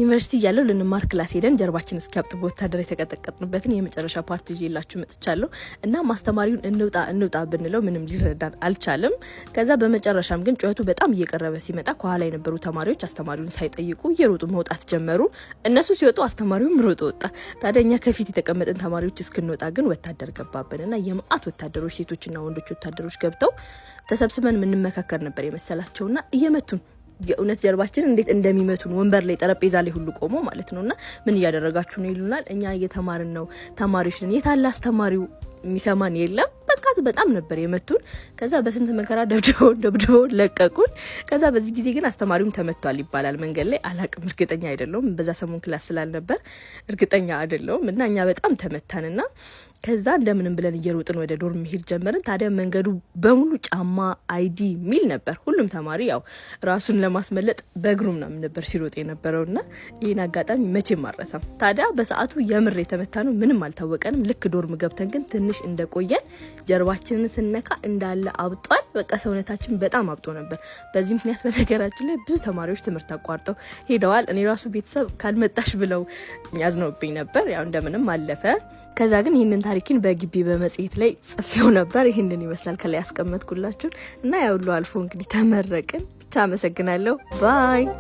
ዩኒቨርሲቲ እያለሁ ልንማር class ሄደን ጀርባችን እስኪያብጥ በወታደር የተቀጠቀጥንበትን የመጨረሻ part ይዤላችሁ መጥቻለሁ። እና አስተማሪውን እንውጣ እንውጣ ብንለው ምንም ሊረዳን አልቻለም። ከዛ በመጨረሻም ግን ጩኸቱ በጣም እየቀረበ ሲመጣ ከኋላ የነበሩ ተማሪዎች አስተማሪውን ሳይጠይቁ እየሮጡ መውጣት ጀመሩ። እነሱ ሲወጡ አስተማሪውም ሮጦ ወጣ። ታዲያ እኛ ከፊት የተቀመጥን ተማሪዎች እስክንወጣ ግን ወታደር ገባብን እና የመአት ወታደሮች፣ ሴቶችና ወንዶች ወታደሮች ገብተው ተሰብስበን የምንመካከር ነበር የመሰላቸውና እየመቱን፣ የእውነት ጀርባችን እንዴት እንደሚመቱን፣ ወንበር ላይ ጠረጴዛ ላይ ሁሉ ቆሞ ማለት ነው። እና ምን እያደረጋችሁ ነው ይሉናል። እኛ እየተማርን ነው፣ ተማሪዎች ነን። የታለ አስተማሪው? የሚሰማን የለም። በቃ በጣም ነበር የመቱን። ከዛ በስንት መከራ ደብድበውን ደብድበውን ለቀቁን። ከዛ በዚህ ጊዜ ግን አስተማሪውም ተመቷል ይባላል መንገድ ላይ፣ አላቅም፣ እርግጠኛ አይደለሁም። በዛ ሰሞን class ስላልነበር እርግጠኛ አይደለሁም። እና እኛ በጣም ተመታንና ከዛ እንደምንም ብለን እየሮጥን ወደ dorm መሄድ ጀመርን። ታዲያ መንገዱ በሙሉ ጫማ ID ሚል ነበር። ሁሉም ተማሪ ያው ራሱን ለማስመለጥ በእግሩ ምናምን ነበር ሲሮጥ የነበረው እና ይህን አጋጣሚ መቼም አልረሳም። ታዲያ በሰዓቱ የምር የተመታ ነው ምንም አልታወቀንም። ልክ dorm ገብተን ግን ትንሽ እንደቆየን ጀርባችንን ስነካ እንዳለ አብጧል። በቃ ሰውነታችን በጣም አብጦ ነበር። በዚህ ምክንያት በነገራችን ላይ ብዙ ተማሪዎች ትምህርት አቋርጠው ሄደዋል። እኔ ራሱ ቤተሰብ ካልመጣሽ ብለው ያዝነውብኝ ነበር። ያው እንደምንም አለፈ። ከዛ ግን ይህንን ታሪክን በግቢ በመጽሔት ላይ ጽፌው ነበር። ይህንን ይመስላል ከላይ ያስቀመጥኩላችሁን እና ያው ሁሉ አልፎ እንግዲህ ተመረቅን። ብቻ አመሰግናለሁ። Bye.